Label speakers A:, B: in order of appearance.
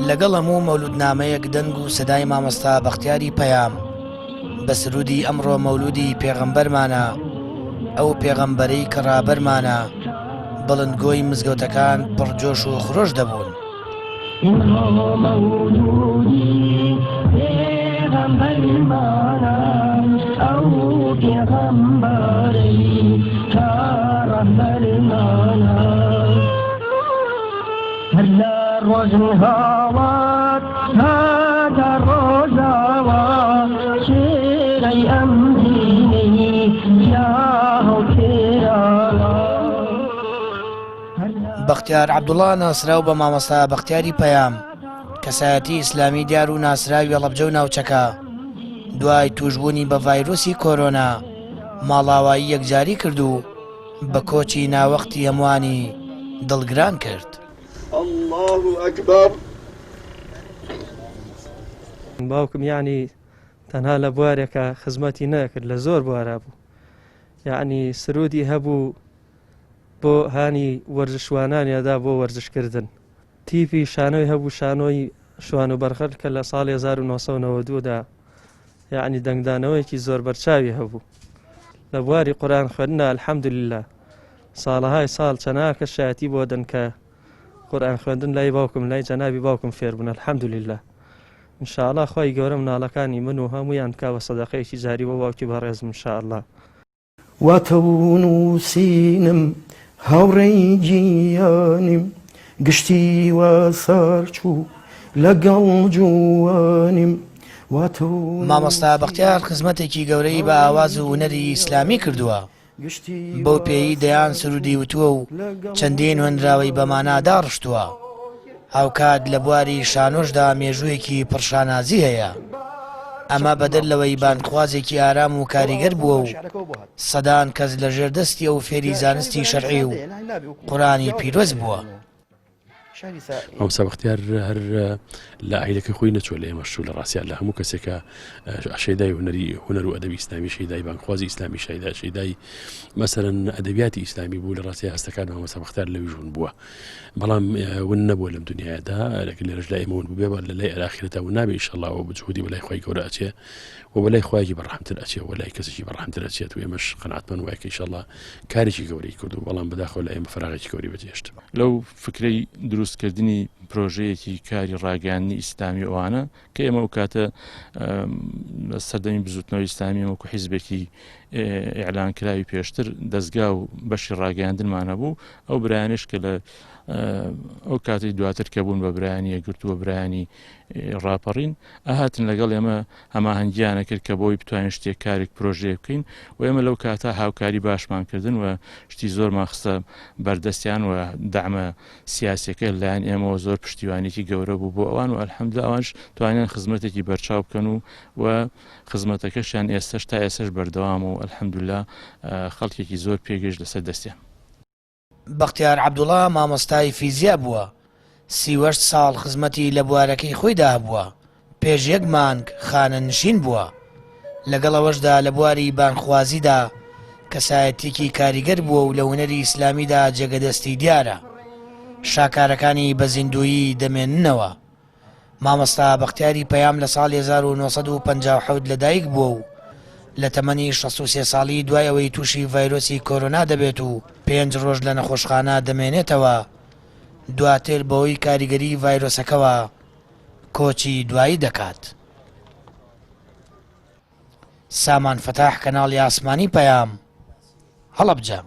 A: لەگەڵ هەموو مەولوودنامەیەک دەنگ و سەدای مامۆستا بەختیاری پەیام بە سروودی ئەمڕۆ مەولوودی پێغەمبەرمانە، ئەو پێغەمبەرەی کە ڕابەرمانە، بڵندگۆی مزگەوتەکان پڕ جۆش و خرۆش دەبوون.
B: ئیمڕۆ مەولوودی پێغەمبەرمانە، ئەو پێغەمبەرەی کە ڕەهبەرمانە. هەر لە ڕۆژهەڵات هەتا ڕۆژاوا، چرای ئەم دینەی تیا هەڵکراوە.
A: بەختیار عەبدوڵا ناسراو بە مامۆستا بەختیاری پەیام، کەسایەتی ئیسلامی دیار و ناسراوی هەڵەبجە و ناوچەکە، دوای تووشبوونی بە ڤایرۆسی کۆرۆنا ماڵاوایی یەکجاری کرد و بە کۆچی ناوەختی هەمووانی دڵگران کرد.
C: اللە اکبر.
D: باوکم یەعنی تەنها لە بوارێکا خزمەتی نەکرد لە زۆر بوارا بوو یەعنی سرودی هەبوو بۆ هانی وەرزشوانانی ئەدا بۆ وەرزشکردن. تیپی شانۆی هەبوو شانۆی شوان و بەرخەر کە لە ساڵی 1992 دا یەعنی دەنگدانەوەیەکی زۆر بەرچاوی هەبوو لە بواری قورئان خوێندنا الحمدللە ساڵەهای ساڵ چەناکە شایەتی بۆ دەن کە قورئان خوێندن لای باوکم لای جەنابی باوکم فێر بوون الحمدللە ان شاء الله خوای گەورە مناڵەکانی من و هەموویان بکا بە سەدەقەیەکی جاری بۆ باوکی بەڕێزم ان شاء الله.
E: واتە و نووسینم هاوڕێی گیانیم گشتی وا سار چوو لەگەڵ جوانیم واتە و
A: مامۆستا بەختیار خزمەتێکی گەورەی بە ئاواز و هونەری ئیسلامی کردووە، بەو پێیەی دەیان سروودی وتووە و چەندین هۆنراوەی بە مانا داڕشتووە. هاوکات لە بواری شانۆشدا مێژوویەکی پڕ شانازی هەیە. ئەمە بەدەر لەوەی بانگخوازێکی ئارام و کاریگەر بووە و سەدان کەس لە ژێر دەستی ئەو فێری زانستی شەرعی و قورئانی پیرۆز بووە.
F: مامۆستا بەختیار هەر لە ئایلەکەی خۆی نەچووە لە ئێمەش چوو لە ڕاستیا لە هەموو کەسێکە شەیدای هونەری هونەر و ئەدەبی ئیسلامی شەیدای بانگخوازی ئیسلامی شەیدا شەیدای مەسەرەن ئەدەبیاتی ئیسلامی بوو لە ڕاستی هەستەکان مامۆستا بەختیار لەویش ون بووە بەڵام ون نەبووە لەم دنیادا لەکە لێرەش لای ئێمە ون بووبێ بە لە لای ئەراخیرەتا ون نابێ ئیشەڵا و بجهودی بەلای خوای گەورە ئەچێ و بەلای خوایەکی بەڕەحمتر ئەچێ و لای کەسێکی بەڕەحمتر ئەچێت و ئێمەش قەناعەتمان وایە کە ئیشەڵا کارێکی گەورەی کرد و بەڵام بەداخەوە لای ئێمە فەراغێکی گەورەی بەجێهێشت.
G: لەو فکرەی دروستکردنی پرۆژەیەکی کاری ڕاگەیاندنی ئیسلامی و ئەوانە کە ئێمە ئەو کاتە لە سەردەمی بزوتنەوەی ئیسلامی وەکو حیزبێکی ئیعلان کراوی پێشتر دەستگا و بەشی ڕاگەیاندنمان هەبوو ئەو برایانش کە لە ئەو کاتی دواتر کە بوون بە برایانی یەکگرتووە برایانی ڕاپەڕین ئەهاتن لەگەڵ ئێمە هەماهەنگیانە کرد کە بۆی بتوانین شتێک کارێک پرۆژەیە بکەین و ئێمە لەو کاتە هاوکاری باشمان کردن و شتی زۆرمان خستە بەردەستیان و دەعمە سیاسیەکە لەلایەن ئێمەوە زۆر پشتیوانیەکی گەورە بوو بۆ ئەوان و الحمدللە ئەوانش توانیان خزمەتێکی بەرچاو بکەن و و خزمەتەکەشیان ئێستەش تا ئێستەش بەردەوامە و الحمدللە خەڵکێکی زۆر پێگەیشت لەسەر دەستیان.
A: بەختیار عەبدوڵا مامۆستای فیزیا بووە، 38 ساڵ خزمەتی لە بوارەکەی خۆیدا هەبووە، پێش یەک مانگ خانەنشین بووە، لەگەڵ ئەوەشدا لە بواری بانگخوازیدا کەسایەتیەکی کاریگەر بووە و لە هونەری ئیسلامیدا جێگە دەستی دیارە. شاکارەکانی بە زیندوویی دەمێننەوە. مامۆستا بەختیاری پەیام لە ساڵی 1957 لەدایک بووە و لە تەمەنی 63 ساڵی دوای ئەوەی تووشی ڤایرۆسی کۆرۆنا دەبێت و پێنج ڕۆژ لە نەخۆشخانە دەمێنێتەوە، دواتر بەهۆی کاریگەری ڤایرۆسەکەوە کۆچی دوایی دەکات. سامان فەتاح کەناڵی ئاسمانی پەیام، هەڵەبجە.